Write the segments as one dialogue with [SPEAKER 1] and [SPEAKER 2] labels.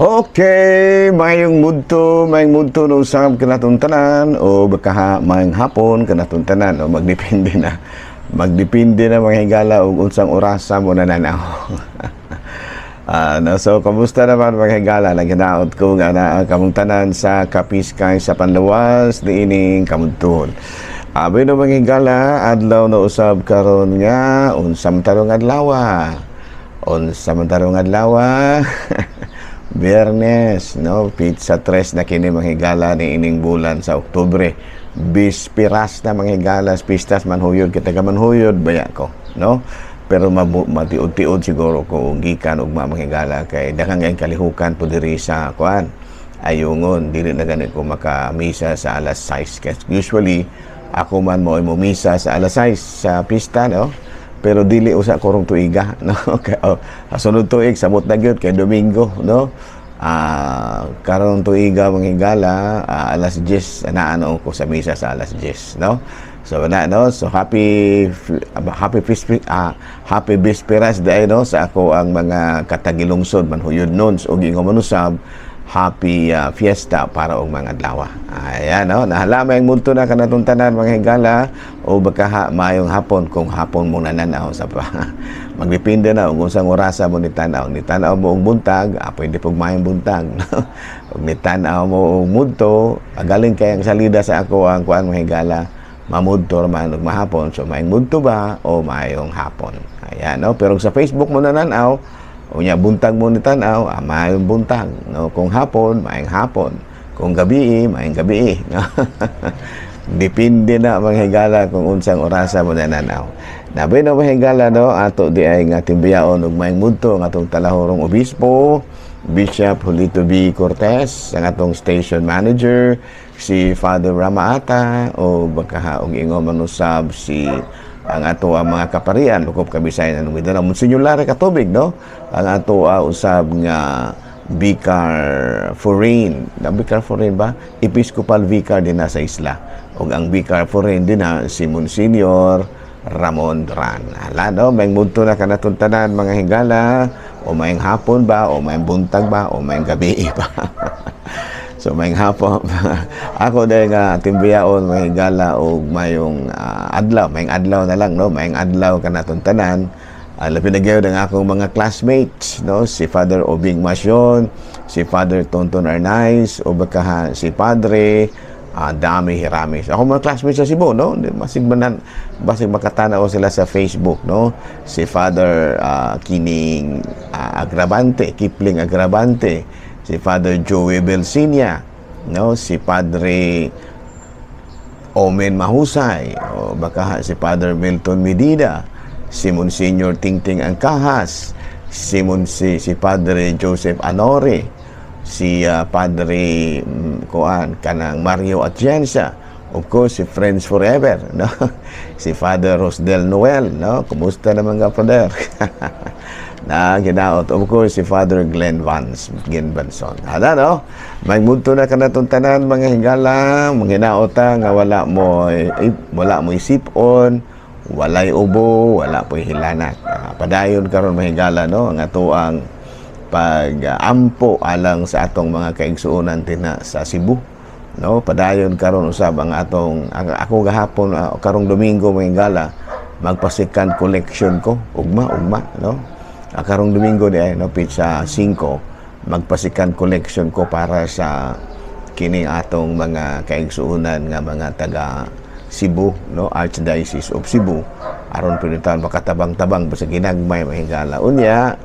[SPEAKER 1] Okay, mayong mudto no usab kanatong tanan o baka mayong hapon kanatong tanan o magdepende na. Magdepende na, mga higala, og unsang orasa mo nananaw. No, so kamusta naman, mga higala? Naghinaot ko nga naa kamong tanan sa kapiskay sa panlawas niining kamudtuhon. Abi no, mga higala, adlaw na usab karon nga unsa man tarong adlaw? Unsa man tarong adlaw? Biyernes, no? Petsa 3 na kini, mga higala, ni ining bulan sa Oktubre. Bispiras na, mga higala, pistas manhuyod kita ka, manhuyod baya ko, no? Pero matiud-tiud siguro ko gikan ugma, mga higala, kay daghang kayong kalihukan po diri sa kuan. Ayungon, dili na gani ko makamisa sa alas 6. Kasi usually, ako man mo mo misa sa alas 6 sa pista, no? Pero dili usa karong tuiga, no? Kay oh, sunod tuig samot na gyud kay Domingo, no? Karong tuiga, mga higala, alas 10 naano ko sa misa sa alas 10, no? So na, no, so happy happy happy Bisperas diay, no, sa ako ang mga katagilungsod manhuyod nuns ug ingon man usab happy fiesta para og mga adlaw. Ayan, no? Nahala, may mudto na kanatong tanan, mga higala, o baka maayong hapon kung hapon mo nananaw sa pa. Magdepende na kung unsang orasa mo ni tan-aw. Ni tan-aw mo og buntag, pwede pug maayong buntag. No? Ug ni tan-aw mo og mudto, galing kay ang salida sa ako ang kuan, mga higala, mamudto man ug mahapon. So maayong mudto ba o maayong hapon. Ayan, no? Pero sa Facebook mo nananaw, unya buntag mo ni tan-aw, maayong buntag, no? Kung hapon, maayong hapon. Kung gabi, maayong gabi, no? Depende na, mga higala, kung unsang orasa mo nananaw. Nabi no, mga higala, no, ato di ay nga timbiyaon ug maayong mudto ang atong talahorong obispo, Bishop Julito B. Cortez, ang atong station manager, si Father Ramaata, o baka og ingon man usab si ang ato ang mga kaparian lukop Kabisayan ug Mindanao. Monsignor Larry Katubig, no? Ang ato usab nga vicar foreign, na vicar foreign ba? Episcopal vicar din na sa isla. Ug ang vicar forane din na si Monsignor Ramon Duran. Hala, no? May mudto na kanatong tanan, mga higala, o may hapon ba, o may buntag ba, o may gabi ba. So may hapon. Ako dahil nga timbiyaon, mga higala, og mayong adlaw, may adlaw na lang, no? May adlaw kanatong tanan. Labi na gyud ang akong mga classmates, no? Si Father Obing Masyon, si Father Tonton Arnaiz, o baka si Padre Dami Hiramis. Ako mga classmates sa Cebu, no? Masig manan, basig makatanaw sila sa Facebook, no? Si Father Kining Agrabante, Kipling Agrabante, si Father Joey Belsinia, no? Si Padre Omen Mahusay, o baka si Father Milton Medina, si Monsignor Tingting Angkahas, si Padre Joseph Anore, si Padre kuan kanang Mario Atienza, of course si Friends Forever, no? Si Father Rosdel Noel, no? Kumusta naman ka, Father? Na ginaot, of course si Father Glenn Vance, Glenn Vanson. Hala, no? Magmudto na kanatong tanan, mga higala, manghinaot ta nga wala mo isipon, walay ubo, wala po'y hilanat. Padayon karon, mga higala, no, ang atoang pag-ampo alang sa atong mga kaigsuonan tina sa Cebu, no? Padayon karon usab ang atong ako gahapon, karong Domingo, mga higala, magpa-second collection ko ugma ugma, no? Karong Domingo di ay, no, petsa 5, magpa-second collection ko para sa kining atong mga kaigsuonan nga mga taga Cebu, no, Archdiocese of Cebu, aron pinuntahan makatabang-tabang basta ginagmay, mga higala. Unya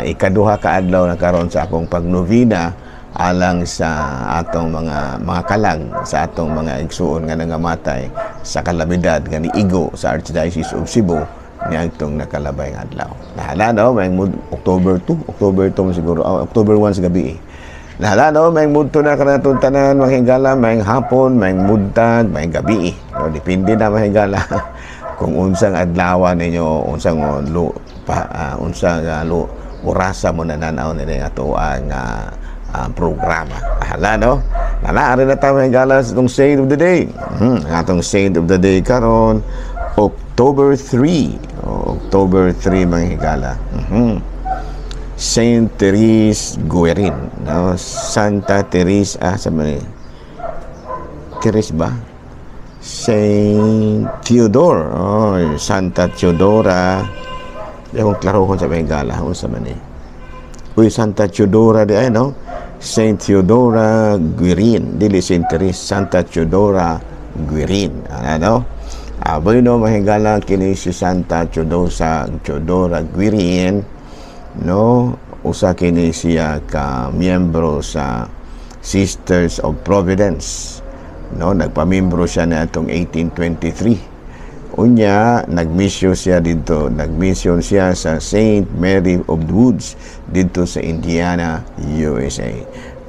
[SPEAKER 1] ikaduha ka adlaw na karon sa akong pagnovena alang sa atong mga kalag sa atong mga igsuon nga nangamatay sa kalamidad nga niigo sa Archdiocese of Cebu niadtong nakalabay nga adlaw. Nahala, no, may October 2, October 2 siguro, oh, October 1 sa gabi eh. Nahala, no, may mudto na kanatong tanan, mga higala, may hapon, may buntag, may gabi. No, depende na, mga higala, kung unsang adlaw ninyo, unsang lu, pa, unsang lu, orasa mo nananaw nila ato ang programa. Hala, no? Nala, ari na tayo, mga higala, sa itong saint of the day. Ang atong saint of the day karon October 3. O, October 3, mga higala. Saint Therese Guerin, no? Santa Therese, sa man Therese ba? Saint Theodore, oh, Santa Theodora. Di akong klarohon sa mga unsa man eh. Uy, Santa Theodora di ay, no? Saint Theodora Guerin, dili Saint Therese, Santa Theodora Guerin. Ano? Bueno, mahigala kini si Santa Theodosa Theodora Guerin, no? Usa kini siya ka miyembro sa Sisters of Providence. No, nagpamembro siya niadtong 1823. Unya, nagmisyon siya dito, nagmisyon siya sa St. Mary of the Woods dito sa Indiana, USA.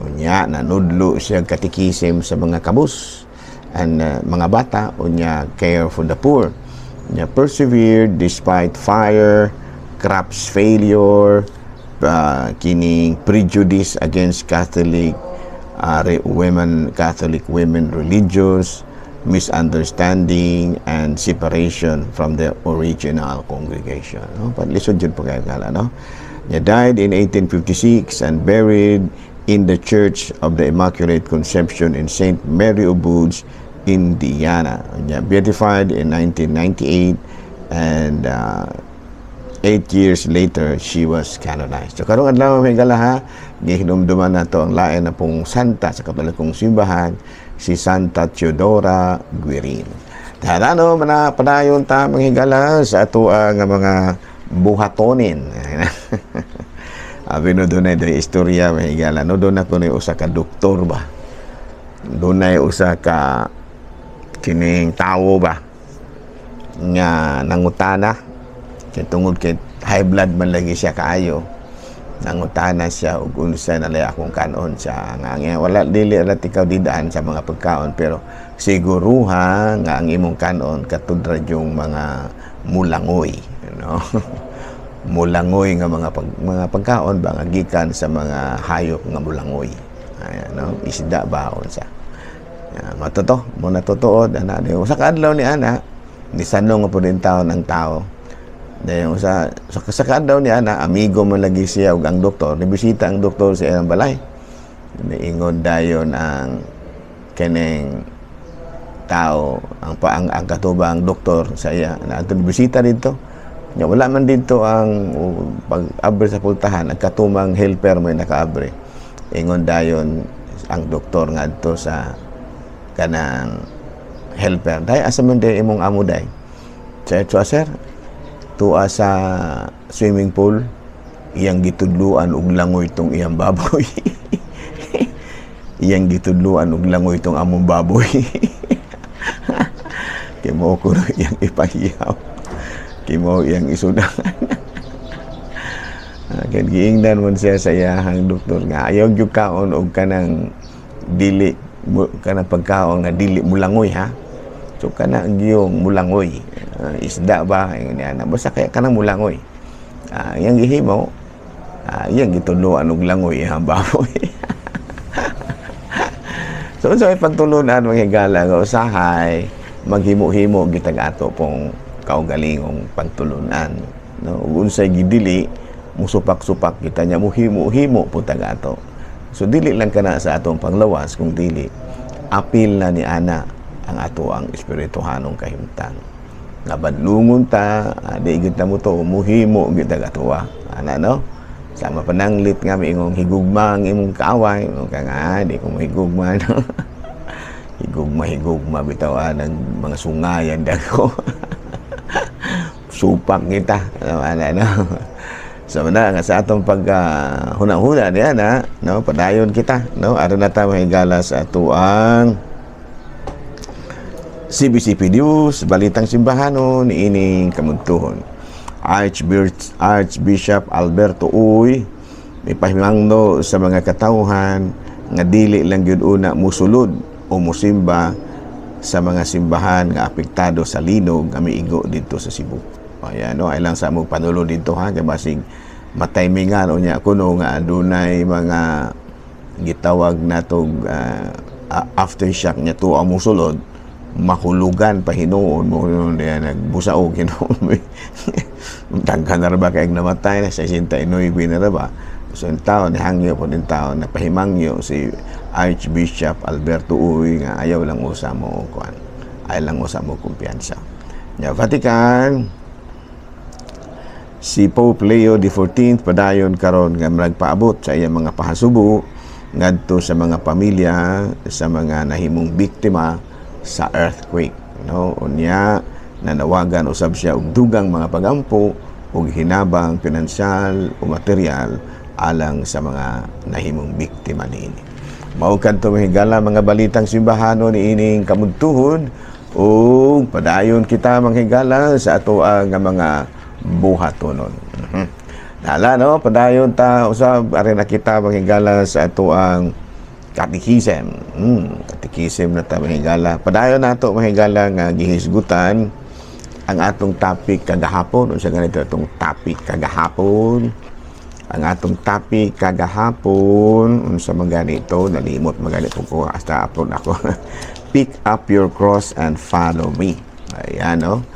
[SPEAKER 1] Unya, nanudlo siya katikisim sa mga kabus and mga bata, unya care for the poor. Unya persevered despite fire, crops failure, kining prejudice against Catholic women, Catholic women religious, misunderstanding and separation from the original congregation. No? Lisod jud pa kaayo kala, no? He died in 1856 and buried in the Church of the Immaculate Conception in St. Mary of Woods, Indiana. Niya beatified in 1998 and 8 years later, she was canonized. So, karong adlaw, mga higala ha, gihinumduman nato ang lain na pong santa sa Katolikong simbahan, si Santa Theodora Guerin. Tarano, mana padayon ta, mga higala, sa ato nga mga buhatonin. Abi no dunay diri istorya, mga higala. No, doon ako ni usa ka doktor ba. Dunay usa ka kining tawo ba nga nangutana kay tungod kay high blood man lagi siya kaayo, nangutana siya og unsa na lay akong kanon siya nga wala dili ra ikaw didaan sa mga pagkaon, pero siguruha nga ang imong kanon katud ra yung mga mulangoy, no? Mulangoy nga mga pagkaon ba nga gikan sa mga hayop nga mulangoy. Ayan, no? Isda ba, unsa. Ya, matuto mo na totoo ana ni usa ka adlaw ni ana ni sanong nga pud taon ang tao. Dayon sa kaadlaw ni ana, amigo man lagi siya ug ang doktor, nibisita ang doktor sa iyang balay. Niingon dayon ang kining tao, ang paang ang katubang doktor sa iya na atong bisita dito. Nya wala man dito ang pag-abre sa pultahan, ang katumang helper mo naka-abre. Ingon dayon ang doktor ngadto sa kanang helper, "Day, asa man day imong amo, day?" Sa sir, tuwa sa swimming pool, iyang gitudluan og langoy tong iyang baboy. Iyang gitudluan og langoy tong among baboy. Kay mao ko iyang ipahiyaw. Kay mao iyang isudangan." Kay giingnan man siya sa iyahang doktor nga ayaw gyud kaon og kanang dili kanang pagkaon nga dili mulangoy ha. So kana giyong mulangoy. Isda ba ingon niya na basta kaya kanang mulangoy. Iyang gihimo, iyang gitudloan og langoy iyang baboy. So sa pagtulunan, mga higala, nga usahay maghimo-himo gitag ato pong kaugalingong pagtulunan. No, ug unsay gidili musupak-supak kita nya muhimo-himo po tag ato. So dili lang kana sa atong panglawas kung dili apil na ni ana ang ato ang espirituhanong kahimtang. Nga badlungon ta, di gid ta mo to muhimo gid ta atoa. Ana, no? Sa mapananglit nga miingong higugma ang imong kaaway, mo ka nga di ko mohigugma, no. Higugma higugma bitaw ng mga sungayan dako. Supak kita, ano, ana, no. So na nga sa atong pag huna-huna niya na, no, padayon kita, no, aron na ta mahigala sa atuang CBCP News, Balitang Simbahano niining kamuntuhon. Archbishop Alberto Uy mipahimangno sa mga katawhan nga dili lang gyud una musulod o musimba sa mga simbahan nga apektado sa linog nga miigo didto sa Cebu. Ayan, no, ay lang sa among panulo didto ha, kay basig mataymingan unya kuno nga adunay mga gitawag natog aftershock nya tuwa musulod. Mahulugan pa hinuon mo niya nagbusaog hinuon. Daghan na ba kay namatay na 69 na ra ba. So ang tao ni hangyo po din tao na pahimangyo si Archbishop Alberto Uy nga ayaw lang usa mo kuan. Ayaw lang usa mo kumpiyansa. Nya Vatican, si Pope Leo XIV padayon karon nga nagpaabot sa iyang mga pahasubo ngadto sa mga pamilya sa mga nahimong biktima sa earthquake, no? Unya nanawagan usab siya og dugang mga pagampo ug hinabang pinansyal o material alang sa mga nahimong biktima niini. Mao kadto, mga higala, mga balitang simbahano niining kamudtuhon ug padayon kita, mga higala, sa ato ang mga buhatonon. Nala, no, padayon ta usab ari na kita, mga higala, sa ato ang catechism. Catechism na ta, mga higala. Padayon nato, mga higala, nga gihisgutan ang atong topic kagahapon. Unsa ganito atong topic kagahapon? Ang atong topic kagahapon, unsa man ganito, nalimot man gani ko hasta upload ako. "Pick up your cross and follow me." Ayan, no?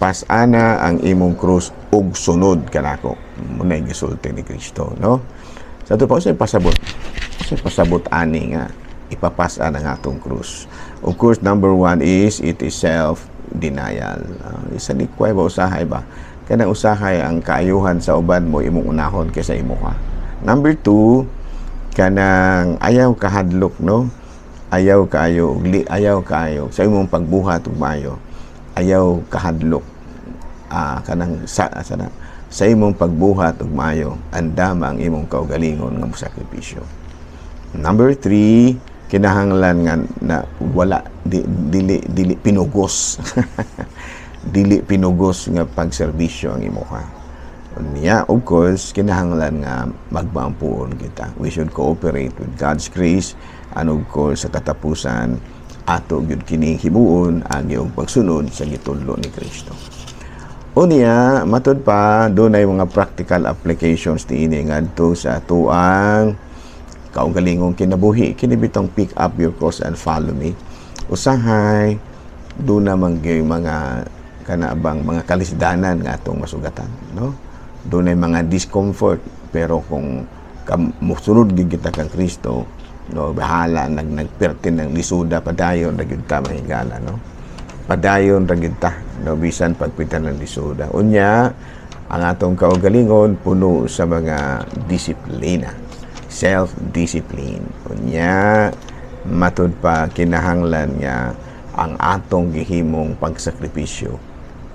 [SPEAKER 1] Pasana ang imong krus ug sunod kanako. Muna gisulti ni Kristo, no? Sa ato pa, unsay pasabot? Unsay pasabot ani nga ipapasan ang atong krus? Of course, number one is it is self-denial. Isa ni kway ba usahay ba? Kanang usahay ang kaayuhan sa uban mo imong unahon kaysa imo ka. Number two, kanang ayaw kahadlok, no? Ayaw kaayo, ayaw kaayo sa imong pagbuhat ug maayo. Ayaw kahadlok. Kanang sa imong pagbuhat ug maayo, andama ang imong kaugalingon nga mosakripisyo. Number three, kinahanglan nga na wala di, dili dili pinugos, dili pinugos nga pagserbisyo ang imuha. Unya, of course, kinahanglan nga magmaampuon kita. We should cooperate with God's grace and of course, sa katapusan, ato gyud kini himuon ang iyong pagsunod sa gitudlo ni Kristo. Unya, matud pa, dunay mga practical applications niini ngadto sa atuang kaugalingong kinabuhi. Kini bitong "Pick up your cross and follow me." Usahay, duna man gyud mga kanabang mga kalisdanan nga atong masugatan, no? Dunay mga discomfort, pero kung musunod gyud kita kang Kristo, no, bahala nagperti ng lisuda, padayon ra gyud ta, mga higala, no? Padayon ra gyud ta, no, bisan pagpita ng lisuda. Unya, ang atong kaugalingon puno sa mga disiplina, self-discipline. Unya, matud pa, kinahanglan nga ang atong gihimong pagsakripisyo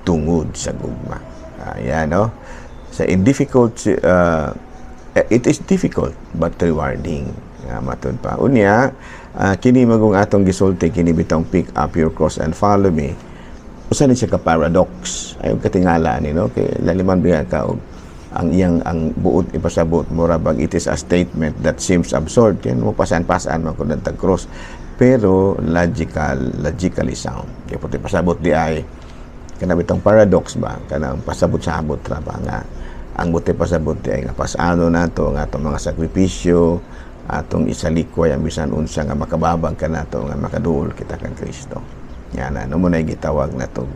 [SPEAKER 1] tungod sa gugma. Ayan, no? Sa in difficult, it is difficult but rewarding. Matud pa. Unya, kini magong atong gisulti, kini bitong "Pick up your cross and follow me." Usa ni siya ka paradox. Ayaw katingala ni, no? Kay laliman biya ka og ang iyang ang buot ipasabot, mura bag it is a statement that seems absurd kay mo pasan-pasan man kun tag cross, pero logically sound. Kay puti pasabot di ay kana bitong paradox ba, kanang pasabot-sabot ra ba nga ang buti pasabot di ay nga pasano nato ang atong mga sakripisyo, atong isalikway ang bisan unsa nga makababag kanato nga makaduol kita kang Kristo. Yan na, no, mo na gitawag nato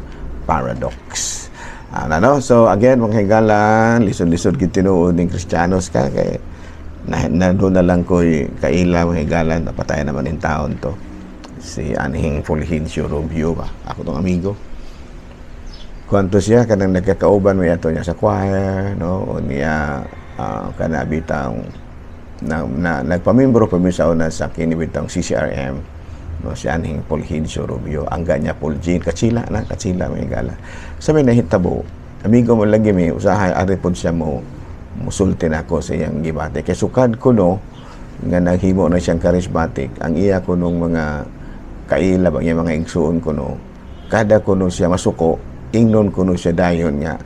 [SPEAKER 1] paradox. Ano, so again, mga higala, lisod-lisod gid tinuod ning Kristiyanos ka kay na doon na lang ko'y kaila, mga higala, napatay naman in taon to. Si Anhing Fulgencio Rubio ba? Ako tong amigo. Kwanto siya kanang nagkakauban may ato niya sa choir, no? O niya kana bitang na nagpamimbro pa mi sa una sa kini bitang CCRM, no? Si Anhing Fulgencio Rubio, ang niya Fulgin, katsila na katsila, mga higala. Sa may nahitabo, amigo mo lagi mi, usahay ari pod siya mo musulti nako sa iyang gibati kay sukad ko, no, nga naghimo na siyang charismatic. Ang iya ko nung mga kaila ba, iya mga igsuon ko, no, kada kuno siya masuko, ingnon kuno siya dayon nga,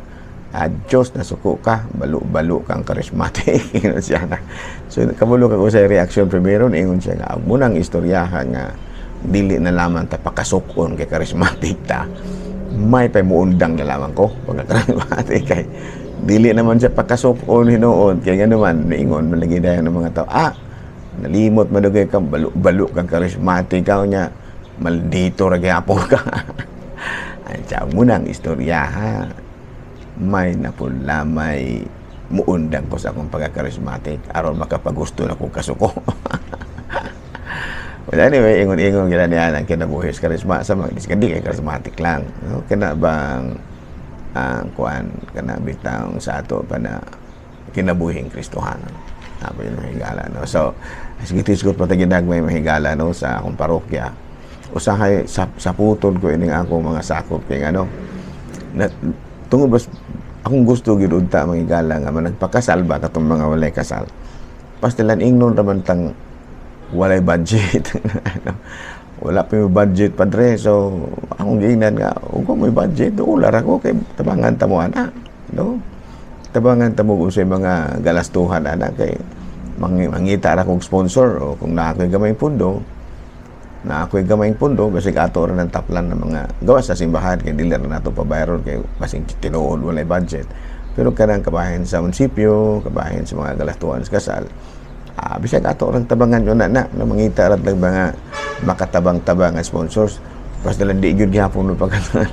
[SPEAKER 1] "Adios, nasuko ka, balo-balo kang charismatic." Ingon siya na. So kabulo ka ko sa reaction primero, ingon siya nga munang istoryahan nga dili na lamang ta pakasukon kay charismatic ta, may pay muundang na lamang ko pagka charismatic kay dili naman siya pakasukon hinuon kay nga naman niingon man lagi dayon ng mga tao, "Ah, nalimot madugay ka, balo-balo kang charismatic ka niya." Maldito ra gyapon ka. Ay, tiyaw mo nang istorya ha. May napulamay muundang ko sa akong pagka-charismatic aron makapagusto na kong kasuko. Well, anyway, ingon-ingon gila niya ang kinabuhi sa karisma sa mga di kay charismatic lang. No? Kana bang ang kuan kana bitang sa ato pa na kinabuhing Kristohanon. Ako yun mahigala, no? So, sige, tisgot pa ginagmay, mahigala, no, sa akong parokya. Usahay sa putol ko ining akong mga sakop kay ano na, tungod bas akong gusto gyud unta, mahigala, nga managpakasal ba katong mga walay kasal. Pastilan ingnon raman tang walay budget. Ano, wala pa yung budget, padre. So akong giingnan nga ug may budget ular ako kay tabangan ta mo ana, no? Tabangan ta mo unsay mga galastuhan ana kay mangita ra kog sponsor o kung naa ko'y gamay pundo, na ako'y gamay pundo, basig ato ra ng taplan ng mga gawas sa simbahan kay dili ra nato pabayron kay basig tinuod walay budget. Pero kanang kabahin sa munisipyo, kabahin sa mga galastuhan sa kasal, bisag ato orang tabangan yun na na, na mangita rat lang mga makatabang-tabang nga sponsors. Basta lang di gyud gihapon no pagkasal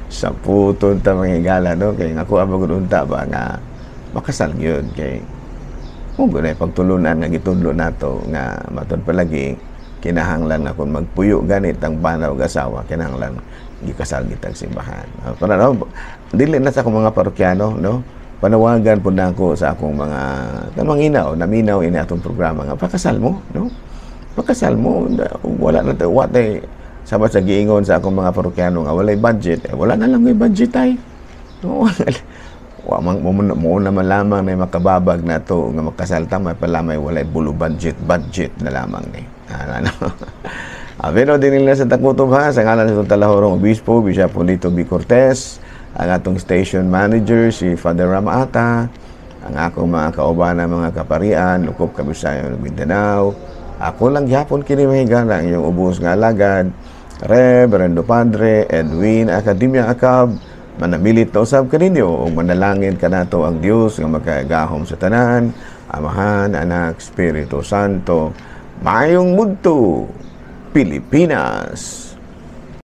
[SPEAKER 1] sa puton ta, mga higala, no? Kay nga ako abang unta ba nga makasal gyud kay kung gunay pagtulunan nga gitudlo nato nga matud palagi kinahanglan nga kung magpuyo ganit ang bana ug asawa, kinahanglan gikasal gitag simbahan. Para no, dili na sa akong mga parokyano, no, panawagan po nako sa akong mga manginaw, naminaw ini atong programa nga pakasal mo, no? Pakasal mo, wala na wa tay sama sa giingon sa akong mga parokyano nga walay budget, eh, wala na lang may budget ay. No, wa man mo, mo naman lamang na makababag na to nga makasal ta may palamay walay bulo budget, budget na lamang ni. Ano? Pero din nila sa Takutob ha, sa ngalan sa itong talahorong obispo, Bishop Polito B. Cortez, ang atong station manager, si Father Ramata, ang akong mga kauban, mga kaparian, Lukop Kabisayan, Mindanao. Ako lang gyapon kini, mahigala, ang iyong ubos nga alagad, Reverendo Padre Edwin Academia Acab, manamilit na usab kaninyo ug manalangin kanato ang Dios nga makagahom sa tanan, Amahan, Anak, Espiritu Santo. Maayong mudto, Pilipinas.